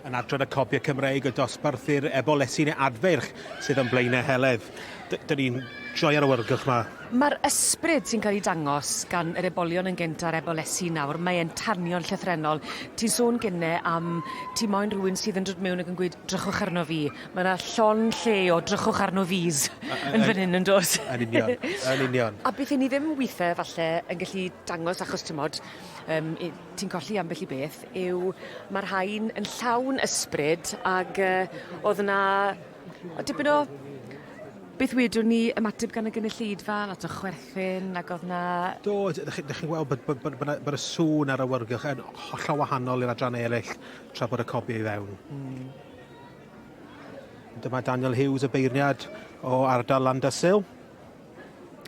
Yn adran y Cobiau Cymreig y dosbarth i'r ebolesi neu adfeirch sydd yn Blaenau Heledd. Dyn ni'n joio'r awyrgylch 'ma. Ma'r ysbryd sy'n ca'l 'i dangos gan yr ebolion yn gynt a'r ebolesi nawr, mae e'n tanio'n llythrennol. Ti'n sôn gynne am ti moyn rhywun sydd yn dod mewn ac yn gweud drychwch arno fi. Ma' 'na llon lle o drychwch arno fis yn fan hyn yndos? Yn union, yn union. A beth 'yn ni ddim withe falle yn gallu dangos achos t'mod yym i- ti'n colli ambell i beth yw ma' rhain yn llawn ysbryd ag yy o'dd 'na o' dipyn o beth wedwn ni ymateb gan y gynulleidfa lot o chwerthin ag o'dd 'na... Do 'dych chi 'dych chi'n gweld bod bod bod bod 'na bod y sŵn a'r awyrgylch yn hollol wahanol i'r adrannau eraill tra bod y cobi i fewn. Hmm. Dyma Daniel Hughes y beirniad o ardal Landysul.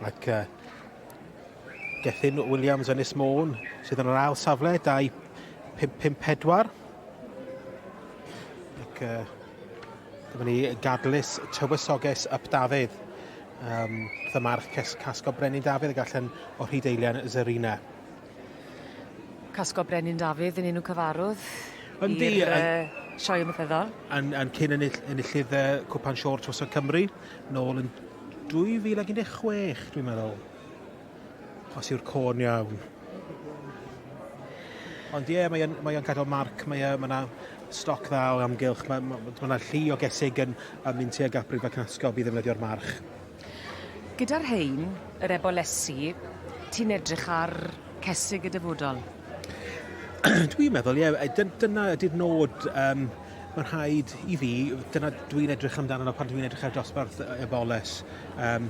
Ac uh, Gethin Williams Ynys Môn sydd yn yr ail safle, 2.554. Ac uh, dyma ni Gadlys Tywysoges Up Dafydd. Um, wrth y march Casgo Brenin Dafydd ac allan o Rhydeilian Zarina. Casgo Brenin Dafydd yn enw cyfarwdd. Yndi. I'r uh, sioe amaethyddol. Yn, yn cyn ennill, enillydd uh, Cwpan Siôr Tywysog Cymru nôl yn 2016, dwi'n meddwl. Os yw'r côn iawn. Ond ie, yeah, mae'n mae gadael marc, mae e, mae yna stoc dda o amgylch, mae ma, ma yna llu o gesig yn, yn mynd tuag at Briffa Casgob i ddefnyddio'r march. Gyda'r rhein, yr ebolesi, ti'n edrych ar cesig y dyfodol? Dwi'n meddwl, ie, dyna ydy'r nod. Um, mae'n rhaid i fi, dyna dwi'n edrych amdano nhw pan dwi'n edrych ar dosbarth eboles. Um,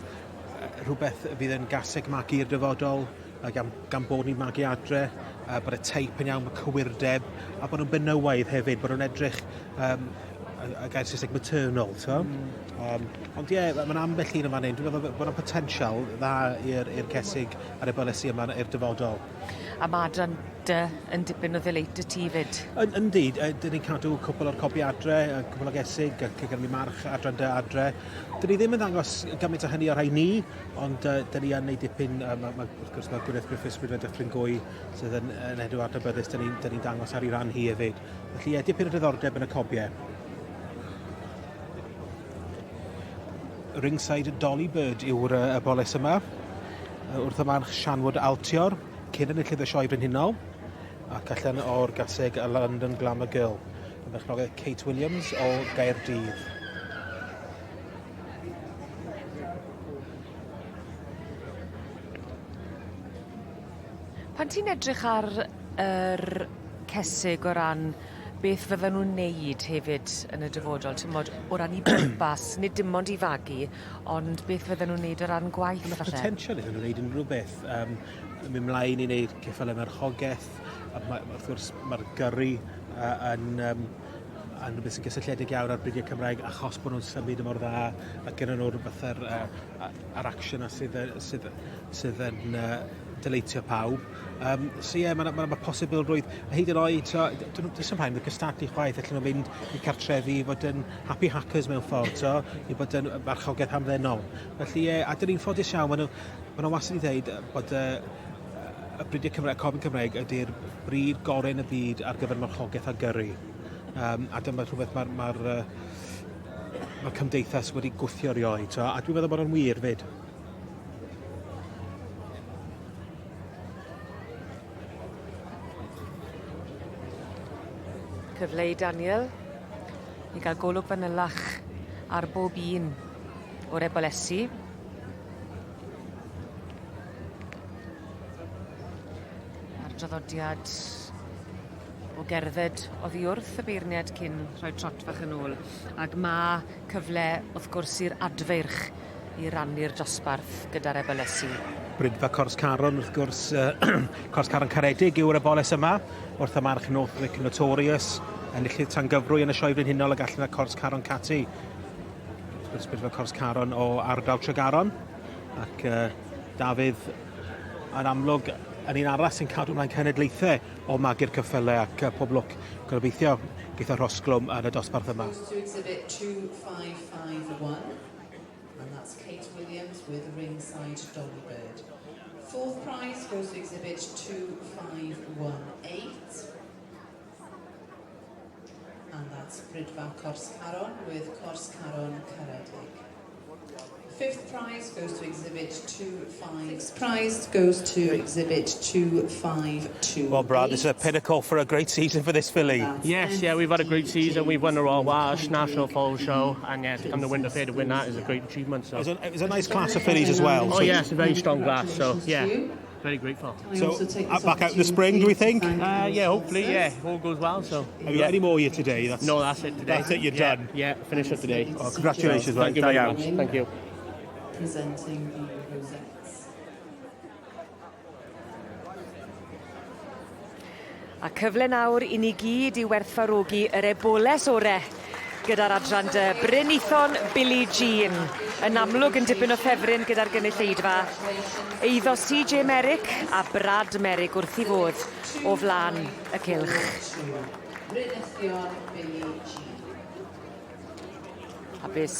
rhywbeth fydd yn gaseg magu i'r dyfodol, a gan, gan bod ni'n magu adre, uh, bod y teip yn iawn, bod cywirdeb, a bod nhw'n benywaidd hefyd, bod nhw'n edrych um, y gair Saesneg maternal, so. Mm. Um, ond ie, yeah, mae'n ambell un yn fan hyn. Dwi'n meddwl bod yna potensial dda i'r cesig a'r ebolesi yma i'r dyfodol. A ma' adran dy yn dipyn o ddeleit i ti 'fyd. Yn yndi yy 'dyn ni'n cadw cwpwl o'r cobi adre a cwpwl o gesig ac gynnon ni march adran dy adre. 'Dyn ni ddim yn ddangos gymaint o hynny o rhai ni ond yy 'dyn ni yn neud dipyn yy ma' ma' wrth gwrs ma' Gwyneth Griffiths Brifwyl Dyffryn Gwy sydd yn yn enw adnabyddus 'dyn ni'n 'dyn ni'n dangos ar 'i ran hi hefyd. Felly ie dipyn o diddordeb yn y cobie. Ringside Dolly Bird yw'r uh, y boles yma. Wrth y march Shanwood Altior, cyn enillydd y Sioe Frenhinol, ac allan o'r gaseg y London Glamour Girl. Y berchnogaeth Kate Williams o Gaerdydd. Pan ti'n edrych ar yr cesig o ran beth fydden nw'n neud hefyd yn y dyfodol t'mod o ran 'u pwrpas nid dim ond i fagu ond beth fydden nw'n neud o ran gwaith falle? Ma' potensial iddyn nw wneud unryw beth yym yn myn' mlaen i neud ceffyle marchogaeth a ma' wrth gwrs ma'r gyrru yy yn yym yn rwbeth sy'n gysylltiedig iawn â'r bridiau Cymraeg achos bo' nw'n symud mor dda a gynnon nw'r fatha'r yy a'r action 'na sydd yy sydd sydd yn yy deleitio pawb. Um, so ie, yeah, mae ma, ma posibilrwydd, a hyd yn oed, so, dyn nhw, does rhaid nhw cystadlu chwaith, allan nhw fynd i cartrefi i fod yn happy hackers mewn ffordd, so, i bod yn farchogaeth hamddenol. Felly, ie, a dyn ni'n ffodus iawn, maen nhw, maen nhw wastad i ddeud bod y, y bridiau Cymraeg, y cofyn Cymraeg ydy'r bryd gorau yn y byd ar gyfer marchogaeth a gyrru. Um, a dyma rhywbeth mae'r ma ma cymdeithas wedi gwthio erioed, so, a dwi'n meddwl bod o'n wir fyd. Cyfle i Daniel i ga'l golwg fanylach ar bob un o'r ebolesi. A'r draddodiad o gerdded oddi wrth y beirniad cyn rhoi trot fach yn ôl ag ma' cyfle wrth gwrs i'r adfeirch i rannu'r dosbarth gyda'r ebolesi. Brydfa Cors Caron, wrth gwrs, uh, Cors Caron Caredig yw'r eboles yma, wrth y march Northwick Notorious, enillydd Tangyfrwy yn y Sioe Frenhinol ac allan y Cors Caron Cati. Wrth gwrs, Brydfa Cors Caron o ardal Tregaron, ac uh, Dafydd yn amlwg yn un arall sy'n cadw mlaen cenedlaethau o magu'r cyffyle ac uh, pob lwc gobeithio geith y rhosglwm yn y dosbarth yma. Goes to exhibit 2551. And that's Kate Williams with Ringside Dolly Bird. Fourth prize goes to exhibit 2518. And that's that's Bridfa Cors Caron with Cors Caron Caredig. Fifth prize goes to exhibit 25. Sixth prize goes to exhibit 2528. Well, Brad, this is a pinnacle for a great season for this filly. That's Yes, yeah, we've had a great season. We've won the Royal Welsh FD National Foal Show, and yeah, to come to Princess Winterfair to win that is a great achievement. It So, was a, it was a nice class of fillies as well. oh so- yeah, it's a very strong class. So Congratulations to yeah, you. very grateful. Can I So, also take this back out in the spring, do we think? opportunity to thank Uh, our yeah, hopefully, yeah, sponsors. if all goes well. So Have you got any more here today? That's, no, that's it today. That's it, you're Yeah, done. Yeah, finish up today. Oh, congratulations, Thank you mate. very Da iawn. much. Thank you. Presenting the rosettes. A cyfle nawr i ni gyd i werthfawrogi yr eboles ore gyda'r adran dy Bryn Ithon Billie Jean. Yn amlwg yn dipyn o ffefryn gyda'r gynulleidfa. Eiddo CJ Merrick a Brad Merrick wrth i fodd o flan y cylch. Bryn Ithion Billie Jean. A bys